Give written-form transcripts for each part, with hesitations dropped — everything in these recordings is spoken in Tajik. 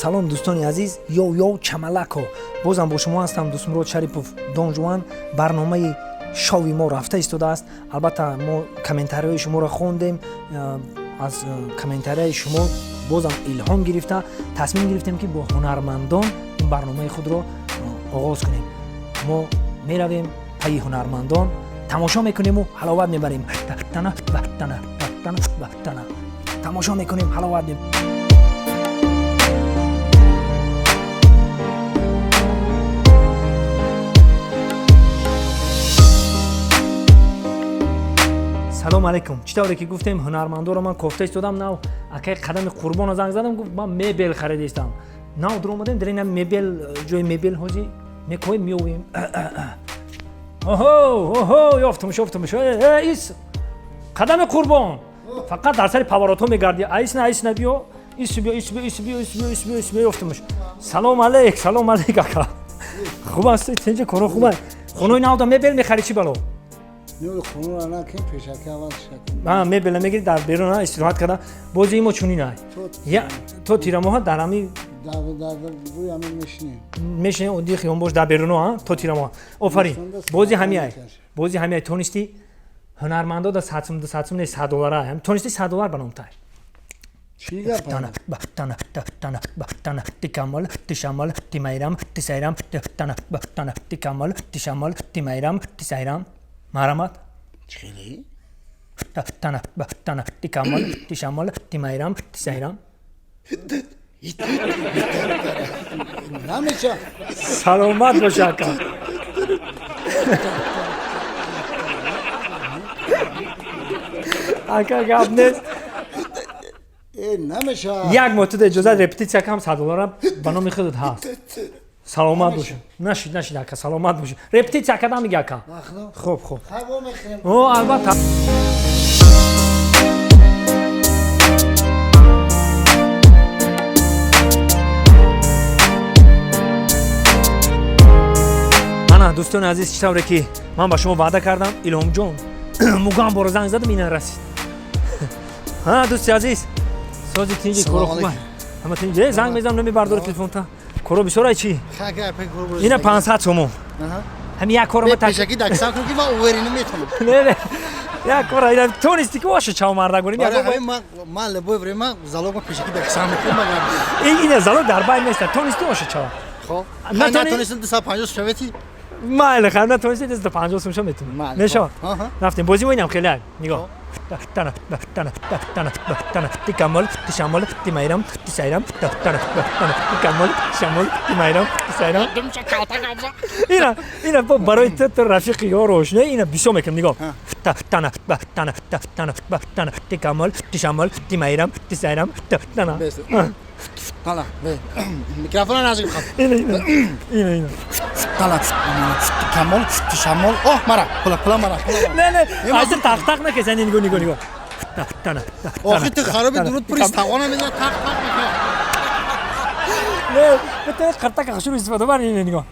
Салом, дӯстони азиз, йоу, йоу, чамалако, бозам бо шумо ҳастам, Дӯстмурод Шарипов, Донжуан. Барномаи шоуи мо рафта истодааст. Албатта, мо комментариҳои шуморо хондем, аз комментарияи шумо бозам илҳом гирифта, тасмим гирифтем, ки бо ҳунармандон ин барномаи худро оғоз кунем. Мо меравем пайи ҳунармандон, тамошо мекунему ҳаловат мебарем. Тамошо мекунем, ҳаловат. Салом алейкум! Чӣ тавре ки гуфтем, ҳунармандоро ман кофта истодам. Нав акаи Қадами Қурбонро занг задам, гуфт, ман мебел харида истам. Нав дуромадем дар ина мебел, ҷои мебел ҳози мекоем, меовем. Оҳо, оҳо, ёфтумш, ёфтумш. Ис, Қадами Қурбон, фақат дар сари поворотҳо мегардӣ. Айсна, айсна, биё, ис, биё, ис, биё, ис, биё, ис, биё, ис, биё, ис, биё, ёфтумш. Салом алейк, салом алейк, ака, хуб ҳастӣ? Тинҷи, коро хуб? Хонаи навда мебел мехарӣ, чӣ бало? Мебела мегири, дар берун истироҳат карда. Бозии мо чунин ай: то тирамоҳа дар ҳами мешинем, оддии хиёнбош дар беруно то тирамоҳа. Офарин, бози ҳами ай, бози ҳами ай. Тонистӣ, ҳунармандо да 100 сум, 200 сум не, 100 доллара. Тонистӣ, 100 доллар ба номтай. Тикамол тишамол тимайрам тисайрам тикамол тишамол тимайрам тисайрам. Марҳамат. Тикамол тишамол тимайрам тисайрам. Намеша. Саломат боша, ака. Ака, гап нест. Намеша. Як моҳ туда иҷозат, репетитсия кам, 100 доллара ба номи худат ҳаст. Саломат боша. Нашид, нашид, ака, саломат боша. Репетитсия кардам, мига, ака. Хуб, хуб. О, албатта. Ана, дӯстони азиз, чӣ тавре ки ман ба шумо ваъда кардам, Илҳомҷон Мугамборо занг задам, ина расид. Ҳа, дӯсти азиз, сози, тинҷи, коро хуба, ҳама тинҷи? Занг мезанам, намебардори телефонта. Коро бисёр ай, чӣ? Ина 500 сомон. Ҳами як коро. Пешакӣ даксам кун, ки ман уверенно метавонам. Не, не, як кора ина тонисти, ки боша, чав марда гурим. Ман любое время залог пешакӣ даксам мекунам. Ина залог дар байн нест. Тонисти, боша, чава. Хоб, натонистам, 250 шавети. Майли, хай, натонисти, 250 сум ша метавонӣ. Мешавад, рафтем. Бози мо инам хеле, нигоҳ: тикамол тишамол тимайрам тисайрам, тикамол тишамол тимайрам тисайрам. Ина, ина барои ту, рафиқи ёру ошно, ина бисёр мекунам, нигоҳ: тикамол тишамол тимайрам тисайрам. Микрофона наздик. Ина, ина, ина, ина. Тикамол тишамол. Оҳ, мара пула, пула мара. Не, не, айса тақ тақ накесан. Нигоҳ, нигоҳ, нигоҳ. Охи, ту хароби дуруд пури стағона мезана, тақ тақ мекунад. Не, битта қиртака хушрӯ истифода бар. Ина, нигоҳ.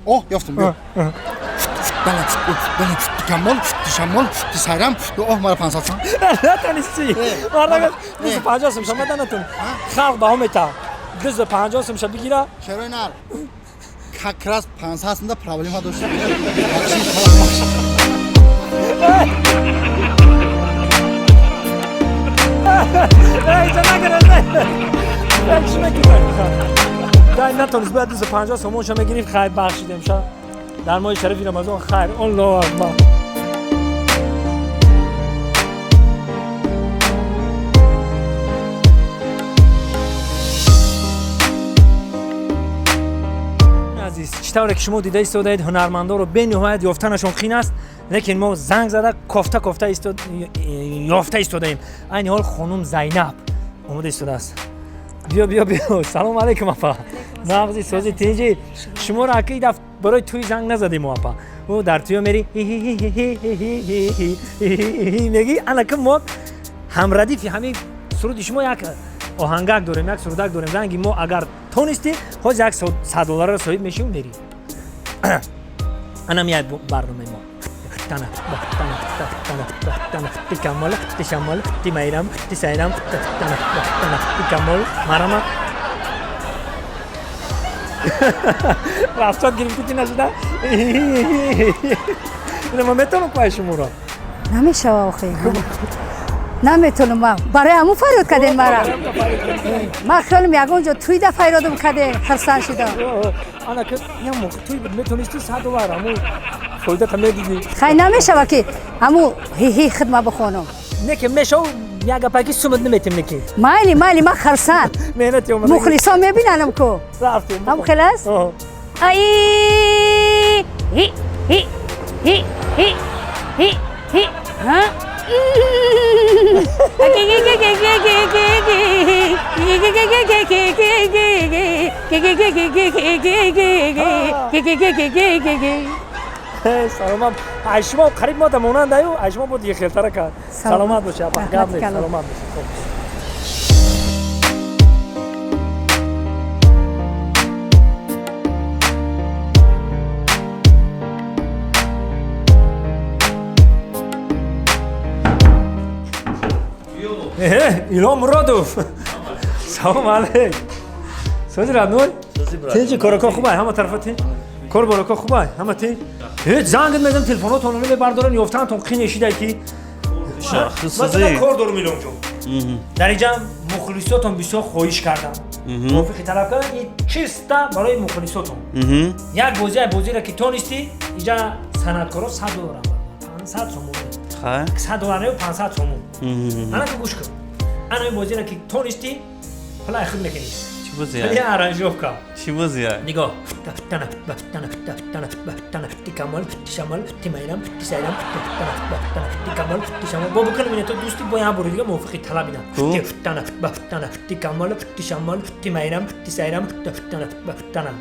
Оҳ, ёфтам, биё. Тикамол тишамол тисайрам. Оҳ, мара 500 сум. Натонисти, мардак, 250 сум шамада натон. Халқ баҳо метаҳад, 250 сум ша бигира. Чаро нар, как раз 500 сумда проблема доштам. Иҷа нагира, чӣ мекунӣ? Дай, натонист, бояд 250 сомонша мегирифт. Хайр, бахшидем ша дар моҳи шарифи Рамазон. Хайр, Аллоҳу акбар. Азиз, чӣ тавре ки шумо дида истодаед, ҳунармандоро бениҳоят ёфтанашон қин аст, лекин мо занг зада, кофта кофта ёфта истодаем. Айни ҳол хонум Зайнаб омода истодааст. Биё, биё, биё. Салом алейкум, апа, нағзи, сози, тинҷи? Шуморо аки даф барои тӯй занг назадем мо, апа. Ӯ дар тӯё мери, меги, анака мо ҳамрадифи ҳамин суруди шумо як оҳангак дорем, як сурудак дорем. Ранги мо, агар тонистӣ, ҳоз як 100 долларро соҳиб мешиву мери. Анам як барномаи мо. тана тана тана тана тикамол тишамол тимайрам тисайрам тана тана тикамол марама. Рафтод гирифти ти нашуда. Ина ма метавонам пай шуморо. Намешава охи. Наметонам ма. Барои ҳамун фарёд кардем мара. Ман хиёлам ягон ҷо туйда фарёдам кардем, хурсанд шудам. Ана ки я моқи туй буд, метонисти 100 доллар ҳамун фоидата медидӣ. Хай намешава ки ҳамун ҳиҳи хидма бихонам. Не ки мешав, як гапа ки сумат наметем неки. Майли, майли, ман хурсанд. Меҳнати омада. Мухлисон мебинанам ку. Рафтем. Ҳам хел аст? Ай ҳи ҳи ҳи ҳи ҳи ҳи ҳа. Саломат. Ай шумо қариб мода монандаю, ай шумо буд хелтара кард. Саломат бошед, апа. Гап нест, саломат бошед. Илҳом Муродов. Салом алейк. Сози радной? Тинҷи корако хубай, ҳама тарафа тинҷ. Кор борако хубай, ҳама тинҷ. Ҳеҷ занг мезанам, телефонотонро намебардоран, ёфтаантон қин эшидай ки. Масалан кор дорум Илҳомҷон. Дар инҷа мухлисотон бисёр хоҳиш кардам. Мувофиқи талаб кардан ин чиста барои мухлисотон. Як бозӣ, бозиро ки тонистӣ, инҷа санъаткоро 100 доллар 500 сомон. 100 доллар 500 сомон. Ана ки гӯш кун. Ана ин бозиро ки тонистӣ, пулай худ мекунӣ. Чӣ бозия? Пули аранжировка. Чӣ бозия? Нигоҳ. Бо бикунам ина то дӯстӣ бо як бори дига мувофиқи талаб ина.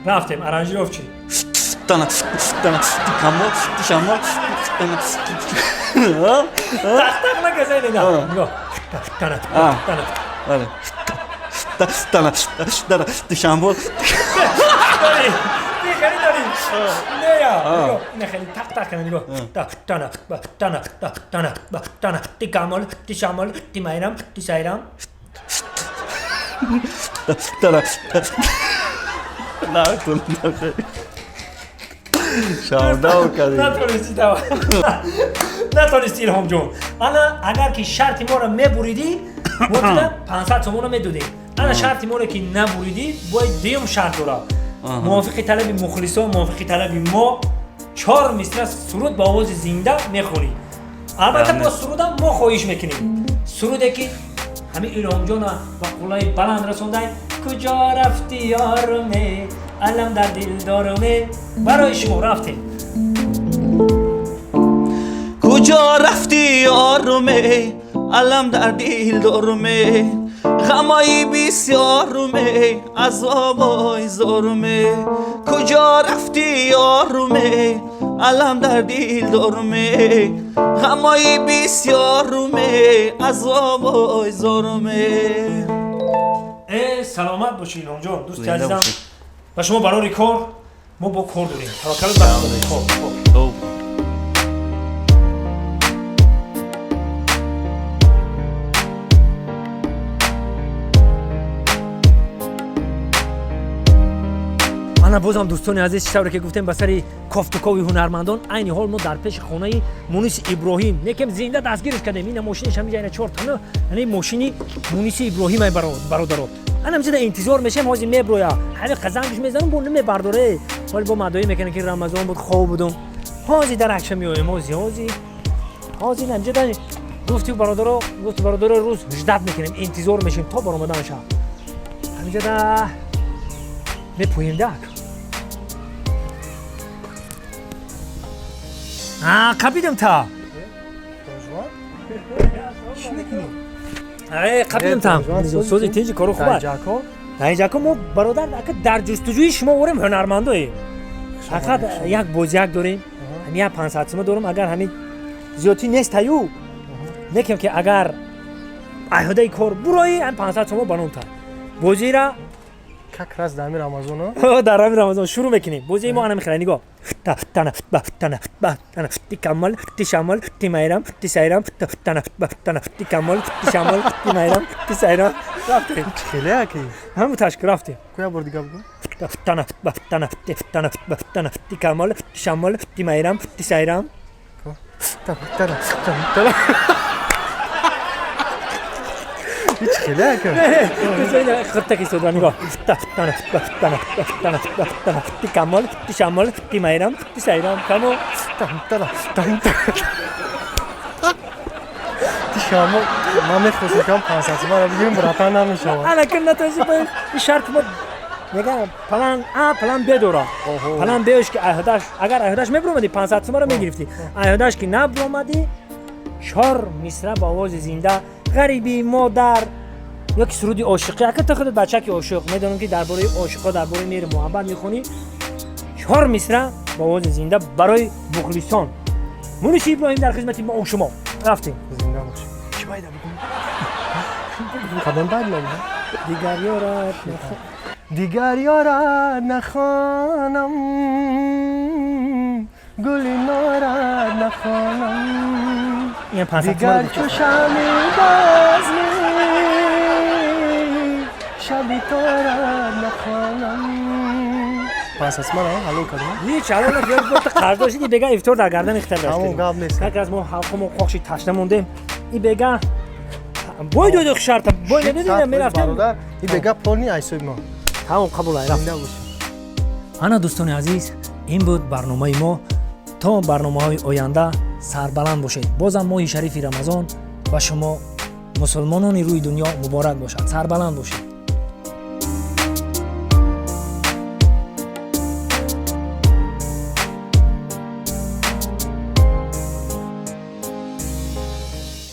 Рафтем аранжировчи. Тақ-тақ наказай ина. Нигоҳ. Бале. Душанбол. Хеле дорӣ. Не я. Нигоҳ, ина хеле тақ-тақ кана нигоҳ. Тикамол, тишамол, тимайрам, тисайрам. Натонисти тава. Натонисти Илҳомҷон. Ана агар ки шарти моро мебуридӣ, мо туда 500 сомонро медодем. Ана шарти моро ки набуридӣ, бояд дуюм шарт дорад. Мувофиқи талаби мухлисон, мувофиқи талаби мо 4 мисра суруд ба овози зинда мехонӣ. Албатта бо сурудам мо хоҳиш мекунем. Суруде ки ҳамин Илҳомҷонро ба қуллаи баланд расондай. Куҷо рафти ёруме, алам дар дил доруме. Барои шумо рафтем. Куҷо рафти ёруме, алам дар дил доруме, ғамои бисёруме, азобои зоруме. Куҷо рафти ёруме, алам дар дил доруме, ғамои бисёруме, азобои зоруме. Саломат бошӣ Илҳомҷон, дӯсти азизам. Ба шумо барори кор, мо бо кор дорем. Таваккал ба Худо. Хоб. Ана бозам дӯстони азиз, чӣ тавре ки гуфтем ба сари кофтукови ҳунармандон, айни ҳол мо дар пеши хонаи Муниси Иброҳим некем зинда дастгириш кардем. Ина мошиниш ҳаминҷа, ина 4 тана, ана мошини Муниси Иброҳим ай бародаро. Ана ҳаминҷа интизор мешем, ҳозир меброя. Ҳамин қазангиш мезанам, бо намебардоре. Ҳоли бо мадоӣ мекунам ки Рамазон буд, хоб будум. Ҳозир дар акша меоем, ҳозир, ҳозир. Ҳозир ҳаминҷа гуфти бародаро, гуфти бародаро рӯз ждат мекунем, интизор мешем то баромаданша. Ҳаминҷа да мепӯем дак. Қапидам та. Чӣ мекунӣ? Қапидам та. Сози тинҷи коро хуб аст. Даиҷако мо бародар ака дар ҷустуҷӯи шумо ворем ҳунармандоем. Фақат як бозияк дорем. Ҳамин як 500 сӯма дорам, агар ҳамин зиёдтӣ нест таю. Некем ки агар айҳодаи кор буроӣ, ҳамин 500 сӯма ба ном та. Бозира Как раз дар ҳамин Рамазон. Дар ҳамин Рамазон шурӯъ мекунем. Бозии мо ана мехӯра, нигоҳ: тана ба тана ба тана ти камол ти шамол ти майрам ти сайрам, тана ба тана ти камол ти шамол ти майрам ти сайрам. Рафтем. Хеле аки. Ҳаму ташк, рафтем. Куя бор дига бугӯ. Тана ба тана ти тана ба тана ти камол ти шамол ти майрам ти сайрам. Тана тана тана. Ҳеч хеле ака. Хиртак истода, нигоҳ: тана ба тана ба тана ба тана ти камол ти шамол ти майрам ти сайрам. Тамом. Тан тана тан тана ти шамо. Ман мехостам кам 500 сомонро бигирам, братан, намешавад. Ана ки натонисти, ин шарт мо мегам: план А, план Б дора. План Бш ки айҳдаш, агар айҳдаш мебиромадӣ, 500 сомонро мегирифтӣ. Айҳдаш ки набиромадӣ, чор мисра ба овози зинда «Ғариби модар» ё ки суруди ошиқӣ. Ака, ту худат бачаки ошиқ, медонам, ки дар бораи ошиқҳо, дар бораи меҳру муҳаббат мехонӣ. Чор мисра ба овози зинда барои мухлисон. Муниси Иброҳим дар хизмати мо шумо. Рафтем. Зинда бош. Чӣ байда бигӯм? Кадом байд мебудам? «Дигар ёрат». Дигар ёрат нахонам, гули норат нахонам. Ин 500 Дигар сомонро. чу шами базми шаби торат нахонам. 500 сомон ҳалол кардам. Ҳеч ҳалол накард, қарздор шуди. Бега ифтор дар гардани хитар. Тамом, гап нест. Как раз мо ҳалқамо қоқши ташна мондем. И бега бой доди, шарта бой надодӣ, мерафтем. Бародар, и бега полный айсои мо. Тамом, қабул ай, рафт. Зинда бош. Ана, дӯстони азиз, ин буд барномаи мо. То барномаҳои оянда сарбаланд бошед. Бозам моҳи шарифи Рамазон ба шумо, мусулмонони рӯи дунё, муборак бошад. Сарбаланд бошед.